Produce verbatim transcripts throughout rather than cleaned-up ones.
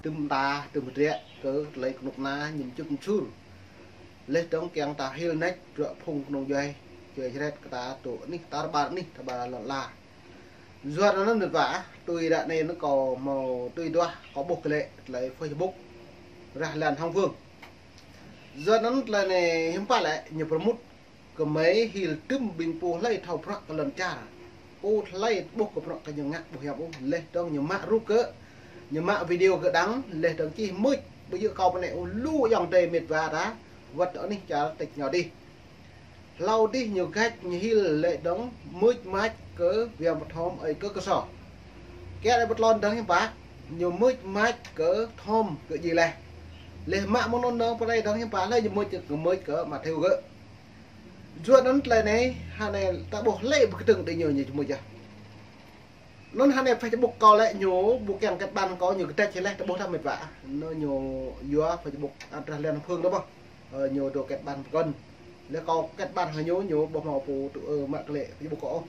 tơm ta, tơm hơdră kơ tơlơi kơnuk kơna ñum čŭp mơsur. Laih dơ̆ng kiăng ta hil nač bruă phung kơnung djuai, djuai jret kơ ta tŭ anih, tar ƀar anih, tar ƀar lŏn ala. Yua anŭn mĕt wa, tui ră anai anŭn kâo hmâo tui duah, kâo ƀuh glaĭ tơlơi Facebook Rah Lan Hồng Phương. Yua anŭn tơlơi anai hiư̆m pă lĕ ñu pơrmŭt kơ mơi hil tơm ƀing pô hlơi thâo bruă kơ lŏn čar. Pô hlơi ƀuh kơ bruă kơ ñu ngă ƀu hiam ôh, laih dơ̆ng ñu mă rup kơ, ñu mă video kơ đăng, laih dơ̆ng čih mưč, ƀu djơ̆ kâo pơnĕ ôh, lu ayŏng adơi mĕt wa ta, wơ̆t anih čar tač rơngiao adih. Hlâo adih ñu gač ñu hil laih dơ̆ng mưč mač kơ Wiang Bơthom ơi kơ Kơso. Kiăng laĭ pơtlôn dơ̆ng hiư̆m pă, ñu mưč mač kơ Thom kơ Ji laih. Laih mă mơ̆ng anŭn dơ̆ng pơrai dơ̆ng hiư̆m pă, laih ñu mưč kơ, mưč kơ Mattheo gơ̆. Yua anŭn tơlơi anai, hơnai ta ƀuh lĕ pơkơdơ̆ng đĭ ñu ñu čơmưč yơh. Anŭn hơnai Facebook kâo lĕ ñu ƀu kiăng kết bạn kâo, ñu kơdĕč laih ta ƀuh tah mĕt wa. Anŭn ñu yua Facebook Rah Lan Hồng Phương dơ̆ng ƀơh. Ơ, ñu dŏ kết bạn pơkŏn. Laih kâo kết bạn hăng ñu, ñu ƀu hmâo pô tŭ, ơ, mă glaĭ Facebook kâo ôh.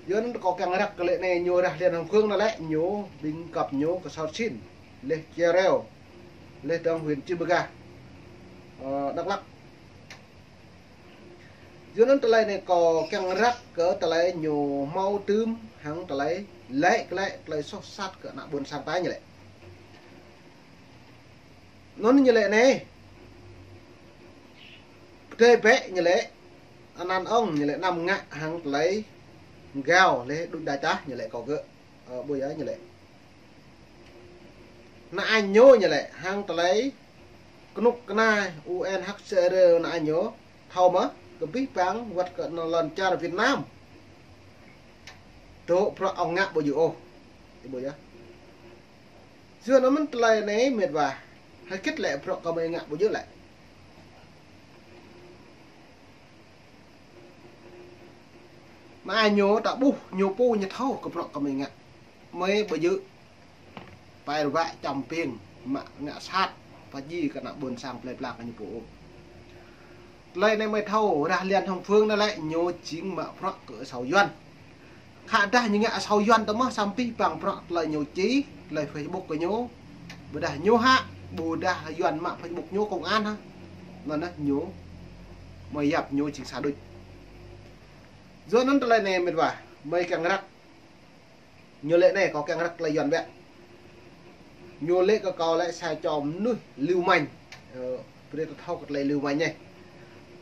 Yua anŭn kâo kiăng răk glaĭ anai ñu Rah Lan Hồng Phương anŭn lĕ ñu ƀing găp ñu kơ Sar Sin, laih Cheo Reo, laih dơ̆ng huyện Cư M'gar, ơ, Đắk Lắk. Yua anŭn tơlơi anai kâo kiăng răk kơ tơlơi ñu hmâo tơm hăng tơlơi lĕ glaĭ tơlơi soh sat kơ ană ƀôn sang ta ñu lĕ. Anŭn ñu lĕ anai. Pơdơi bĕ ñu lĕ. Anăn ŏng ñu lĕ anăm ngă hăng tơlơi gao laih đuč đač tah ñu lĕ kâo gơ̆. Ơ, ƀu yơh ñu lĕ. Ană añ ñu ñu lĕ hăng tơlơi kơnuk kơna U N H C R ană añ ñu thâo mơ̆ kơ abih bang wơ̆t kơ lŏn čar Việt Nam. Tŭ bruă ŏng ngă ƀu djơ̆ ôh. Ih ƀuh yơh. Yua anŭn mơ̆n tơlơi anai mĕt wa. Hơget lĕ bruă kơ mơi ngă ƀu djơ̆ lĕ. Ană añ ñu ta ƀuh ñu pô ñu thâo kơ bruă kơ mơi ngă. Mơi ƀu djơ̆ pai rơwă čăm piêng mă ngă sat pơjing kơ ană ƀôn sang plơi pla kơ ñu pô. Tơlơi anai mơi thâo Rah Lan Hồng Phương anŭn lĕ ñu jing mă bruă kơ asâo Yuan. Khă dah ñu ngă asâo Yuan tơ mơ̆ samơ̆ abih bang bruă tơlơi ñu čih, tơlơi Facebook kơ ñu. Ƀôdah ñu hă, ƀôdah Yuan mă Facebook ñu công an hă. Anŭn anai ñu mơi yap ñu jing sa đôč. Yua anŭn tơlơi anai mĕt wa, mơi kiăng răk. Ñu lĕ anai, kâo kiăng răk tơlơi Yuan biă. Ñu lĕ kơ kâo lĕ sa čô mơnuih lưu manh. Ơ, brơi ta thâo kơ tơlơi lưu manh anai.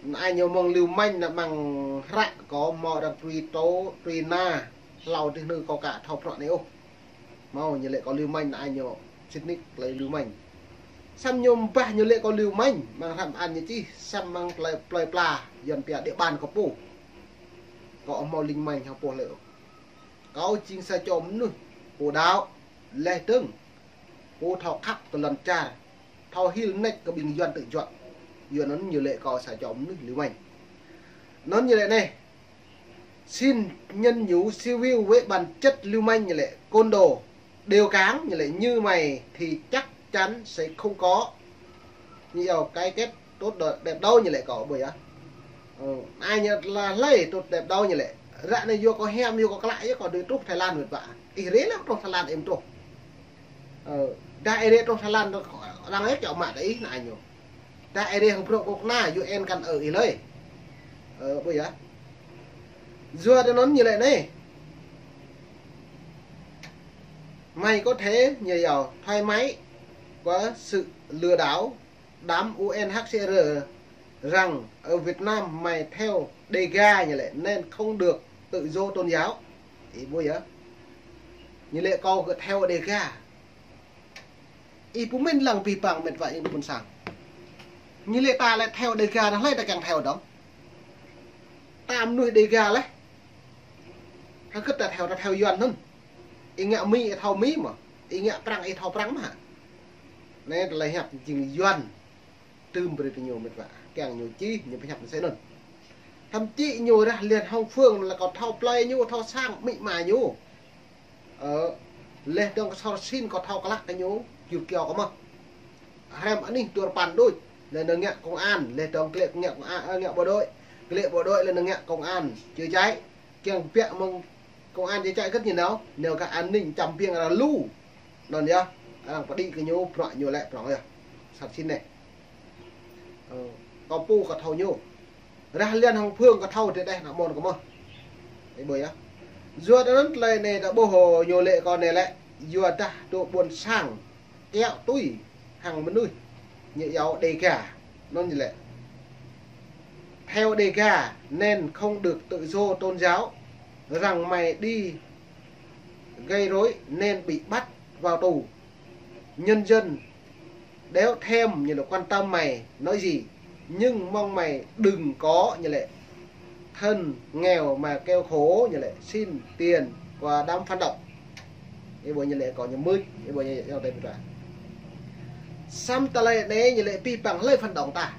Ană añ ñu mơ̆ng lưu manh anŭn mơ̆ng hră kâo hmâo arăng truy tố, truy nã, hlâo adih anŭn kâo ka thâo bruă anai ôh. Hmâo ñu lĕ kâo lưu manh ană añ ñu sĭt nik tơlơi lưu manh. Samơ̆ ñu ƀah ñu lĕ kâo lưu manh, mơ̆ng hră anŭn ñu čih, samơ̆ mơ̆ng tơlơi plơi pla, Yuan pia địa bàn kâo pô. Kâo hmâo lưu manh hăng pô hlơi ôh. Kâo jing sa čô mơnuih pô đaŏ, laih dơ̆ng pô thâo khăp kơ lŏn čar, thâo hil nač kơ ƀing Yuan tơjuă. Yua anŭn ñu lĕ kâo sa čô mơnuih lưu manh. Anŭn ñu lĕ anai. Xin nhân nhủ civil với bản chất lưu manh ñu lĕ côn đồ, điều cáng ñu lĕ như mày thì chắc chắn sẽ không có ñu yua cái Tết tốt đ-, đẹp đâu ñu lĕ kâo ƀuh yơh. Ơ, anai ñu lĕ hlơi tốt đẹp đâu ñu lĕ. Ră anai yua kâo hiam, yua kâo klă yơh kâo dưi truh Thái Lan mĕt wa. Ih rai lĕ truh Thái Lan ih truh. Ơ, dah ih rai truh Thái Lan, arăng yơh čŏk mă kơ ih ană añ ñu. Dah ih rai hăng bruă kơnuk kơna, U N kăn ơ ih lơi. Ơ, ƀuh yơh. Yua anŭn ñu lĕ anai. Mày có thể ñu yua thoải mái qua sự lừa đảo đám U N H C R rằng ở Việt Nam mày theo Đêga ñu lĕ nên không được tự do tôn giáo. Ih ƀuh yơh. Ñu lĕ kâo gơ̆ theo Đêga. Ih pơmĭn lăng abih bang mĕt wa ƀôn sang. Ñu lĕ ta lĕ theo Đêga anŭn hlơi ta kiăng theo dơ̆ng. Ta mơnuih Đêga laih. Hơget ta theo, ta theo Yuan anŭn. Ih ngă Mi ih thâo Mi mơ̆. Ih ngă Prăng ih thâo Prăng mơ̆ hă. Anai tơlơi hiăp jing Yuan. Tơm brơi tơ ñu mĕt wa. Kiăng ñu čih, ñu pơhiăp mơsĕ anŭn. Thậm chí ñu Rah Lan Hồng Phương lĕ kâo thâo plơi ñu, thâo sang amĭ ama ñu. Ơ, laih dơ̆ng kơ Sar Sin kâo thâo klă kơ ñu, jur kiao kâo mơ̆. Hrăm anih dua rơpăn đôč, lĕ ñu ngă công an, laih dơ̆ng glaĭ ngă công an, ơ, ngă bộ đội. Glaĭ bộ đội lĕ ñu ngă công an, chữa cháy. Kiăng biă mơ̆ng công an chữa cháy hơget ñu nao, nao gah an ninh čăm piêng arăng lu. Anŭn yơh. Arăng pơđĭ kơ ñu, bruă ñu lĕ prŏng yơh. Sat sĭn anai. Ơ, kâo pô kâo thâo ñu. Rah Liên Hồng Phương kâo thâo tơdơi ană mơ̆n kâo mơ̆n. Ih ƀuh yơh. Yua anŭn tơlơi anai ta ƀuh ñu lĕ kâo anai lĕ. Yua dah dŏ ƀôn sang. Kiăo tui hăng mơnuih ñu iâu Đêga. Anŭn ñu lĕ. Theo Đêga nên không được tự do tôn giáo, rằng mày đi gây rối nên bị bắt vào tù. Nhân dân đéo thèm như là quan tâm mày nói gì, nhưng mong mày đừng có như lệ thân nghèo mà kêu khổ như lệ xin tiền của đám phản động. Ih ƀuh ñu lĕ kâo ñu mưč, ih ƀuh ñu yơh tơi pơtra. Samơ̆ tơlơi anai ñu lĕ pih păng hlơi phản động ta.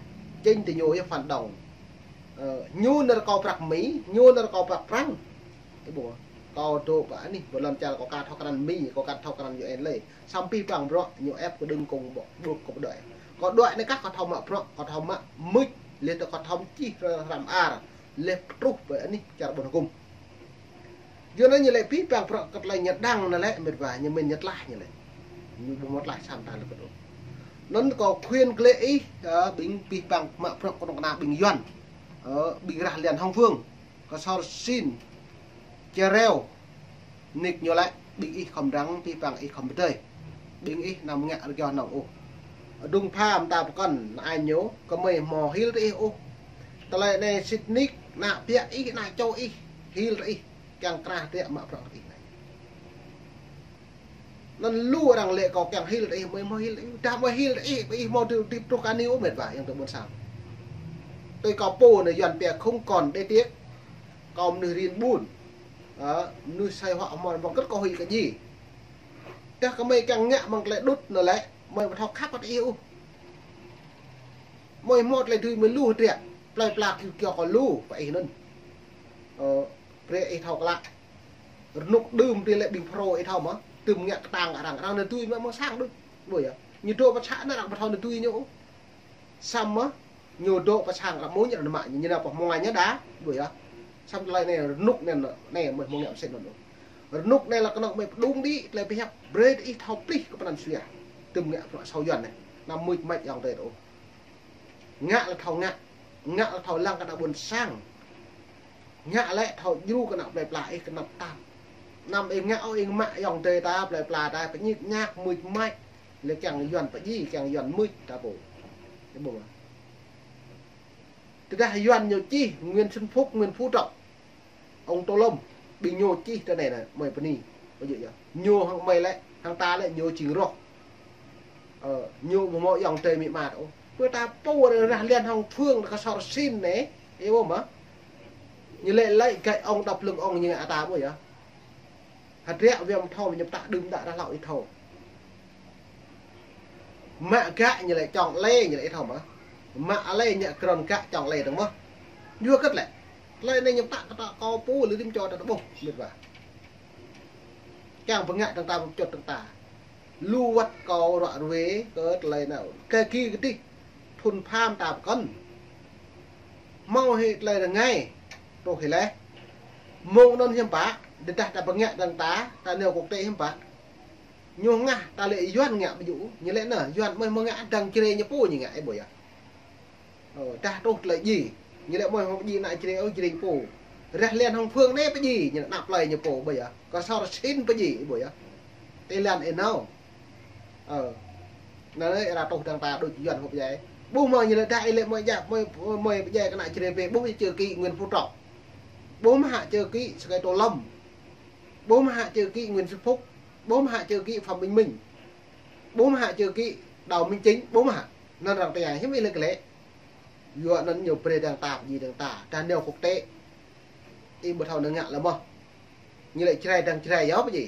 Chính tơ ñu yơh phản động. Ơ, ñu nao rơkâo prăk Mi, ñu nao rơkâo prăk Prăng. Ih ƀuh, kâo dŏ pơ anih, ƀơi lŏn čar kâo aka thâo krăn Mi, kâo aka thâo krăn U N lơi. Samơ̆ pih păng bruă, ñu ĕp kơ đơ̆ng kông ƀô̆, ƀô̆ kơ pơđuaĭ. Kâo đuaĭ anai kah kâo thâo mă bruă, kâo thâo mă mưč, leh tơ kâo thâo čih rơhrăm ar, leh pơtruh pơ anih čar ƀôn hơgŭm. Yua anŭn ñu lĕ pih păng bruă kơ tơlơi ñu đang anŭn lĕ, mĕt wa, ñu mĭn ñu tlaih ñu lĕ. Ñu ƀu mơ̆ tlaih samơ̆ ta lĕ kơ dŏ. Anŭn kâo khuyên glaĭ ih, ơ, ƀing pih păng mă bruă kơnuk kơna ƀing Yuan. Ơ, ƀing Rah Liên Hồng Phương. Kơsor sĭn. Čơreo. Nik ñu lĕ, ƀing ih khŏm răng, pih păng ih khŏm pơdơi. Ƀing ih anăm ngă rơgoh nong ôh. Dŭng pha mơta pơkŏn, ană ai ñu, kơmơi hmâo hil tơ ih ôh. Tơlơi anai sĭt nik, ană piă ih, ană čô ih, hil tơ ih. Kiăng krah tơbiă mă bruă tơ ih anai. Anŭn lu arăng lĕ kâo kiăng hil tơ ih, mơi hmâo hil tơ ih, dah mơi hil tơ ih, ƀơi ih hmâo tơ, tơ truh kơ anai ôh mĕt wa, ayŏng adơi ƀôn sang. Tui kâo pô anai Yuan pia không còn đế tiết. Kâo mơnuih rin ƀun. Ơ, mơnuih sai huă hmâo mơ̆ng kơ̆t kâo huĭ kơ djai. Dah kơmơi kiăng ngă mơ̆ng tơlơi đŭt anŭn lĕ, mơi ƀu thâo khăp kơ ih ôh. Mơi hmâo tơlơi dưi mơi lu hơdră, plơi pla kiu kiơ kơ lu, pơ ih anŭn. Ơ, brơi ih thâo klă. Rơnŭk đưm tih lĕ ƀing Phrô ih thâo mơ̆, tơm ngă kơtang arăng, arăng nao dưi mă mơ̆ng sang đôč. Ƀuh yơh. Ñu dŏ pơ sang anŭn arăng ƀu thâo nao dưi ñu ôh. Samơ̆ ñu dŏ pơ sang arăng mơ̆ ñu nao mă ñu, ñu nao pơ hmua ñu đa. Ƀuh yơh. Samơ̆ tơlơi anai rơnŭk anai, anai mơi hmâo ngă mơsĕ anŭn ôh. Rơnŭk anai lĕ kơnơ̆ng mơi pơdŭng đĭ, tơlơi pơhiăp brơi ih thâo plih kơ pơanăn sui. Tơm ngă bruă sâu Yuan anai. Anăm mưč mač ayŏng adơi ôh. Ngă lĕ thâo ngă, ngă lĕ thâo lăng kơ ană ƀôn sang. Ngă lĕ thâo djru kơ ană plơi pla ih kơnăp tap. Anăm ih ngă ôh ih mă ayŏng adơi ta, plơi pla ta, pơñik ñak, mưč mač. Lĕ kiăng Yuan pơdjai, kiăng Yuan mưč ta pô. Ih ƀuh. Tơdah Yuan ñu čih Nguyễn Xuân Phúc, Nguyễn Phú Trọng. Ông Tô Lâm, ƀing ñu čih tơ anai anai, mơi bơni. Ƀu djơ̆ yơh. Ñu hăng mơi lĕ, hăng ta lĕ ñu jing roh. Ơ, ñu ƀu hmâo ayŏng adơi amĭ ama ta ôh. Pơ ta pô Rah Liên Hồng Phương kơsor sĭn anai, ih ƀuh mơ̆. Ñu lĕ lĕ găi ŏng đăp lưng ŏng ñu ngă ta ƀuh yơh. Hơdră wơ̆t mơ̆ thâo ñu pơtă đưm đă rah hlâo ih thâo. Mă gă ñu lĕ čŏng lĕ ñu lĕ ih thâo mơ̆. Mă lĕ ñu krŏn gă čŏng lĕ dơ̆ng mơ̆. Yua kơ tơlơi. Tơlơi anai ñu pơtă kơ ta kâo pô lĕ rĭm čô ta ƀuh, mĕt wa. Kiăng pơngă dơ̆ng ta pơčŭt dơ̆ng ta. Lu wơ̆t kâo ruă ruê kơ tơlơi anŭn. Kơ ki kơdih. Thŭn pha mơta pơkŏn. Hmâo hĭ tơlơi rơngai. Truh hĭ leh. Mơ̆ng anŭn hiư̆m pă. Tơdah ta pơngă dơ̆ng ta. Ta nao quốc tế hiư̆m pă. Ñu ngă ta lĕ Yuan ngă ƀu djơ̆, ñu lĕ anŭn, Yuan mơi hmâo ngă dăng Jrai ñu pô ñu ngă, ih ƀuh yơh. Ơ, dah truh tơlơi djai, ñu lĕ mơi hmâo djai ană Jrai ôh, Jrai ñu pô. Rah Liên Hồng Phương anai pơdjai, ñu lĕ ană plơi ñu pô, ƀuh yơh. Kơsor sĭn pơdjai, ih ƀuh yơh. Tơlan ih nao. Ơ. Anŭn lĕ ih ră truh dơ̆ng ta đôč Yuan hmâo pơdjai. Ƀuh mơ̆ ñu lĕ dah ih lĕ mơi djă, mơi, mơi pơdjai kơ ană Jrai pê, ƀuh čơ kĭ Nguyễn Phú Trọng. Ƀuh mơ̆ hă čơ kĭ Sky Tô Lâm. Ƀuh mơ̆ hă čơ kĭ Nguyễn Xuân Phúc. Ƀuh mơ̆ hă čơ kĭ Phạm Bình Minh. Ƀuh mơ̆ hă čơ kĭ Đào Minh Chính, ƀuh mơ̆ hă. Anŭn arăng tơña hiư̆m ih lĕ kơ lĕ. Yua anŭn ñu brơi dơ̆ng ta pơdjai dơ̆ng ta. Dah nao quốc tế. Ih ƀu thâo nao ngă lĕ mơ̆. Ñu lĕ Jrai dăng Jrai yơh pơdjai.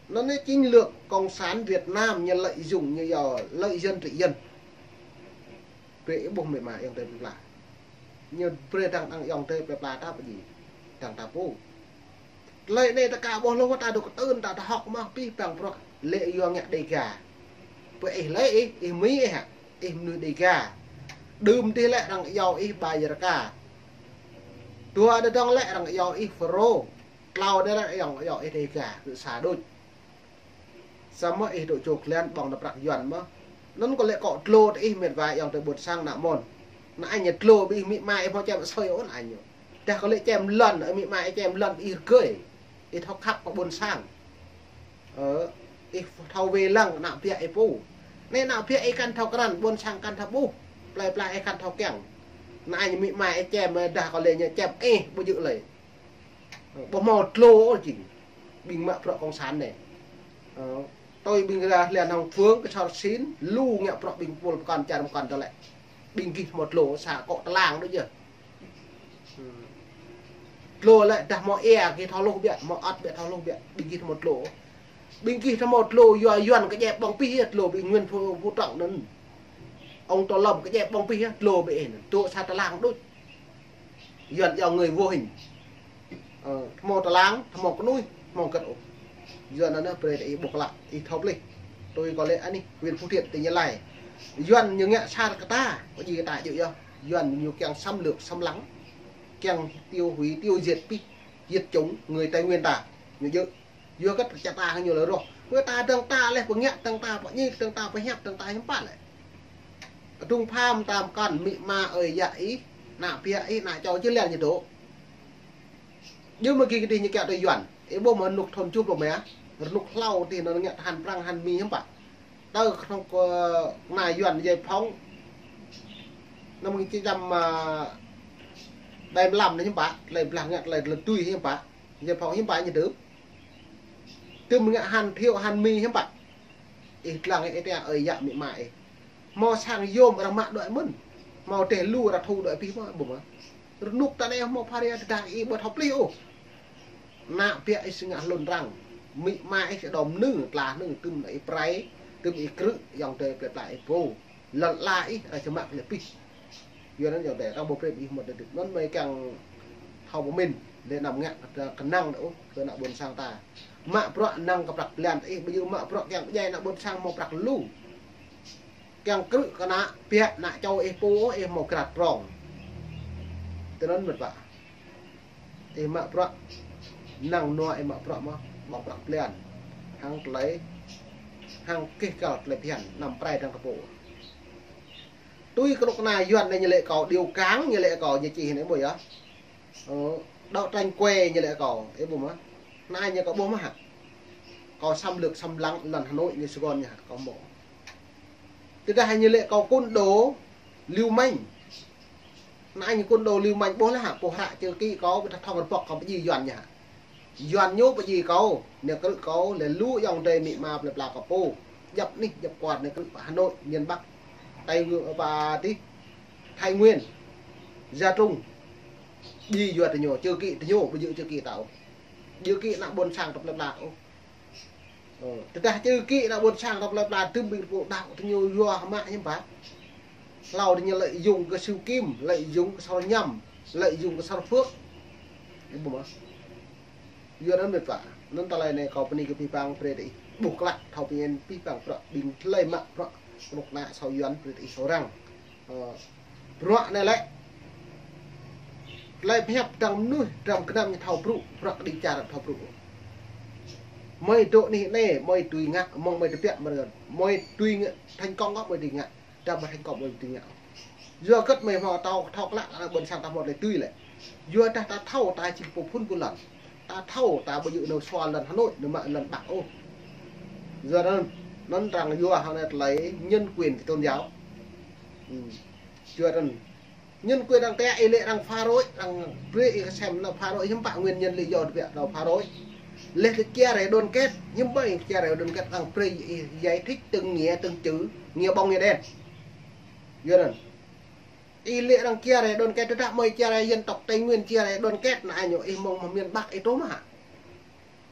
Anŭn anai chiến lược Cộng sản Việt Nam ñu lợi dụng ñu yua lợi dân trị dân. Brơi ih ƀuh mĕt wa ayŏng adơi plơi pla. Ñu brơi dơ̆ng dăng ayŏng adơi plơi pla ta pơdjai. Dăng ta pô. Tơlơi anai ta ka ƀuh lu ta dŏ kơtưn ta, ta hŏk mơ̆ pih păng bruă lĕ yua ngă Đêga. Pơ ih lĕ ih, ih Mi ih hă, ih mơnuih Đêga. Đưm tih lĕ arăng iâu ih Bajaraka. Dua đơđong lĕ arăng iâu ih Phrô. Tlâo đơi lĕ arăng iâu ih Đêga, kơ sa đôč. Samơ̆ ih dŏ čô klan ƀơ̆ng nao prăk Yuan mơ̆. Anŭn kâo lĕ kâo tlô tơ ih mĕt wa ayŏng adơi ƀôn sang ană mơ̆n. Ană ñu tlô ƀing ih amĭ ama ih hmâo čem asơi ôn ană ñu. Tơdah kâo lĕ čem lŏn, amĭ ama ih čem lŏn ih rơgơi. Ih thâo khăp kơ ƀôn sang. Ơ, ih thâo wai lăng ană biă ih pô. Anai ană biă ih kăn thâo krăn, ƀôn sang kăn thâo ƀuh. Plơi pla ih kăn thâo kiăng. Ană ñu amĭ ama ih čem, dah kâo lĕ ñu čem ih ƀu djơ̆ lơi. Ƀu hmâo tlô ôh jing. Ƀing mă bruă cộng sản anai. Ơ, tui ƀing ra hlian hăng phương kơ sor sin, lu ngă bruă ƀing pul pơkŏn čar pơkŏn tơlĕ. Ƀing gih hmâo tlô sa kŏ tơlang đôč yơh. Tlô lĕ dah hmâo ia gih thâo hluh biă, hmâo ăt biă thâo hluh biă, ƀing gih hmâo tlô. Ƀing gih hmâo tlô yua Yuan kơ djai ƀơ̆ng pih yơh, tlô ƀing Nguyễn Phú, Phú Trọng anŭn. Ông Tô Lâm kơ djai ƀơ̆ng pih yơh, tlô ƀing ih anŭn. Tlô sa tơlang đôč. Yuan yua người vô hình. Ơ, hmâo tơlang, hmâo kơnuih, hmâo gĕt ôh. Yuan anŭn brơi ih ƀuh klă, ih thâo plih. Tui kâo lĕ anih, huyện Phú Thiện, tỉnh Gia Lai. Yuan ñu ngă sar kơ ta, kơ ji kơ ta djơ̆ yơh. Yuan ñu kiăng xâm lược, xâm lăng. Kiăng tiêu hủy, tiêu diệt pih, diệt chủng người Tây Nguyên ta. Ñu djơ̆. Yua kơ čar ta hăng ñu lĕ rŏh. Kơ ta dơ̆ng ta lĕ pơngă dơ̆ng ta, pơñik dơ̆ng ta, pơhiăp dơ̆ng ta hiư̆m pă lĕ. Kơdung pham tam kăn amĭ ama ơi yă ih, ană biă ih, ană čô či lĕ ñu dŏ. Djơ̆ mơ̆ gih kơdih ñu kiăng tui Yuan. Ih ƀuh mơ̆ rơnŭk thun čup lŏm yơh. Rơnŭk hlâo tih anŭn ngă tơhan Prăng tơhan Mi hiư̆m pă. Tơ kơnuk kơ ană Yuan giải phóng. Năm một nghìn chín trăm bảy mươi lăm anai hiư̆m pă. Tơlơi blah ngă tơlơi lĕ tui hiư̆m pă. Giải phóng hiư̆m pă ñu tơm. Tơm ngă tơhan Thiệu tơhan Mi hiư̆m pă. Ih lăng ih tơña ơi yă amĭ ama ih. Hmâo sang yôm arăng mă đuaĭ mơ̆n. Hmâo tơl lu arăng thu đuaĭ pih mơ̆ ƀu mơ̆. Rơnŭk ta anai hmâo pha rai tơdah ih ƀu thâo plih ôh. Ană biă ih sĭt ngă hlŭn arăng. Amĭ ama ih sĭt đom nư, tla nư, tơm anai ih prai, tơm ih krư̆, ayŏng adơi plơi pla ih pô. Lŏn ala ih, arăng čơmă kơ lĕ pih. Yua anŭn ayŏng adơi, arăng ƀu brơi ih mơ̆ tơdip. Anŭn mơi kiăng thâo pơmĭn, lĕ anăm ngă kơ năng đôč ôh, kơ ană ƀôn sang ta. Mă bruă năng kơ prăk blan ih, ƀu djơ̆ mă bruă kiăng pơdjai ană ƀôn sang hmâo prăk lu. Kiăng krư̆ kơ ană biă ană čô ih pô ôh, ih hmâo krat prong. Tui anŭn mĕt wa. Ih mă bruă năng nua ih mă bruă mơ̆, ƀơ̆ng prăk blan. Hăng tơlơi, hăng kih kăl tơlơi phiăn, anăm prai dăng tơpô. Tui kơnuk kơna Yuan anai ñu lĕ kâo điều cáng, ñu lĕ kâo ñu čih anai ƀuh yơh. Ơ, đấu tranh que ñu lĕ kâo, ih ƀuh mơ̆. Anai ñu kâo ƀuh mơ̆ hă. Kâo xâm lược xâm lăng lŏn Hà Nội ñu Sài Gòn ñu hă, kâo hmâo. Tơdah ñu lĕ kâo côn đồ lưu manh. Anai ñu côn đồ lưu manh ƀuh lah hă, pô hră chữ ký kâo, ƀu thâo thŏng rơbŏk kâo pơdjai Yuan ñu hă. Yuan ñu pơdjai kâo, ñu krư̆ kâo, lĕ lu ayŏng adơi amĭ ama plơi pla kâo pô. Djăp anih, djăp kwar ñu krư̆ pơ Hà Nội, miền Bắc, Tây Nguyên, pơ tih, Thái Nguyên, Gia Trung. Pơdjai yua tơ ñu, chữ ký tơ ñu, ƀu djơ̆ chữ ký ta ôh. Chữ ký ană ƀôn sang ta plơi pla ôh. Ơ, tơdah chữ ký ană ƀôn sang ta plơi pla tơm ƀing pô đaŏ tơ ñu yua hmă hiư̆m pă. Hlâo tơ ñu lợi dụng kơ Siu Kim, lợi dụng kơ Sar Nhăm, lợi dụng kơ Sar Phước. Ih ƀuh mơ̆. Yua anŭn mĕt wa. Anŭn tơlơi anai kâo bơni kơ pih pang brơi tơ ih. Ƀuh klă thâo pơmĭn pih pang bruă ƀing tơlơi mă bruă kơnuk kơna asâo Yuan brơi tơ ih sâo răng. Ơ, bruă anai lĕ. Tơlơi pơhiăp dăng mơnuih, dăng gơnam ñu thâo brŭ, bruă kơđi čar thâo brŭ. Mơi dŏ anih anai, mơi tui ngă, mơ̆ng mơi tơbiă mơ̆ng mơi tui ngă, thành công kơ mơi tui ngă, dăm mă thành công mơi tui ngă. Yua hơget mơi hmâo thâo, thâo klă, ană ƀôn sang ta hmâo tơlơi tui lĕ. Yua dah ta thâo, ta jing pô phun pô lŏn. Ta thâo, ta ƀu djơ̆ nao sua lŏn Hà Nội, nao mă lŏn Bắc ôh. Yua anŭn, anŭn arăng yua hăng anai tơlơi nhân quyền kơ tôn giáo. Ư. Yua anŭn, nhân quyền arăng tơña ih lĕ arăng phá rối, arăng brơi ih kơsem nao phá rối, hiư̆m pă nguyên nhân lý do tơbiă nao phá rối. Lĕ tơ chia rẽ đoàn kết, hiư̆m pă chia rẽ đoàn kết arăng brơi ih giải thích từng nghĩa, từng chữ, nghĩa bóng, nghĩa đen. Yua anŭn. Ih lĕ arăng chia rẽ đoàn kết, tơdah mơi chia rẽ dân tộc Tây Nguyên chia rẽ đoàn kết, anai ñu ih mơ̆ng miền Bắc ih truh mơ̆ hă.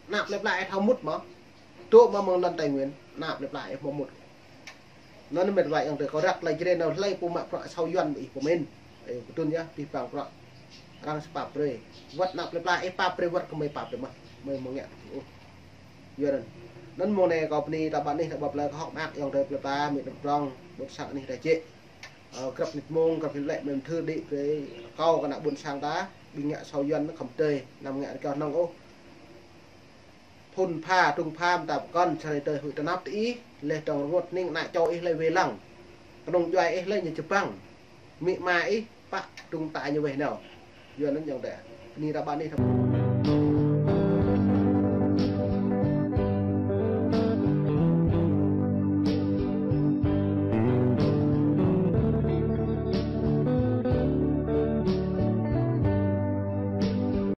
Ană plơi pla ih thâo mŭt mơ̆. Truh mơ̆ mơ̆ng lŏn Tây Nguyên, ană plơi pla ih hmâo mŭt. Anŭn mĕt wa ayŏng adơi kâo răk tơlơi Jrai nao hlơi pô mă bruă asâo Yuan ƀu ih pơmĭn. Ơ, kơdŭn yơh, pih pang bruă. Arăng sơpap brơi. Wơ̆t ană plơi pla ih pap brơi, wơ̆t kơ mơi pap brơi mơ̆. Mơi hmâo ngă tơ ih ôh. Yua anŭn. Anŭn mơ̆ng anai kâo bơni ta ƀă anih, ta ƀă plơi kơ hŏk mơak ayŏng adơi plơi pla, amĭ tơm prong, ƀuôn sang anih ta jĕ. Ơ, grăp mơnit mông, grăp mơnit lĕ, mơ̆n thư đĭ brơi kâo kơ ană ƀôn sang ta, ƀing ngă asâo Yuan anŭn khŏm tơi, anăm ngă rơkâo hnong ôh. Phŭn pha, trŭng pha mơta pơkŏn, čar ơi tơlơi huĭ tơnap tơ ih, leh tơdang rơngot hning ană čô ih lĕ wai lăng. Kơnung djuai ih lĕ ñu čơbăng. Amĭ ama ih pă trŭng ta ñu weh nao. Yua anŭn yơh tĕ. Bơni ră ƀă anih tha.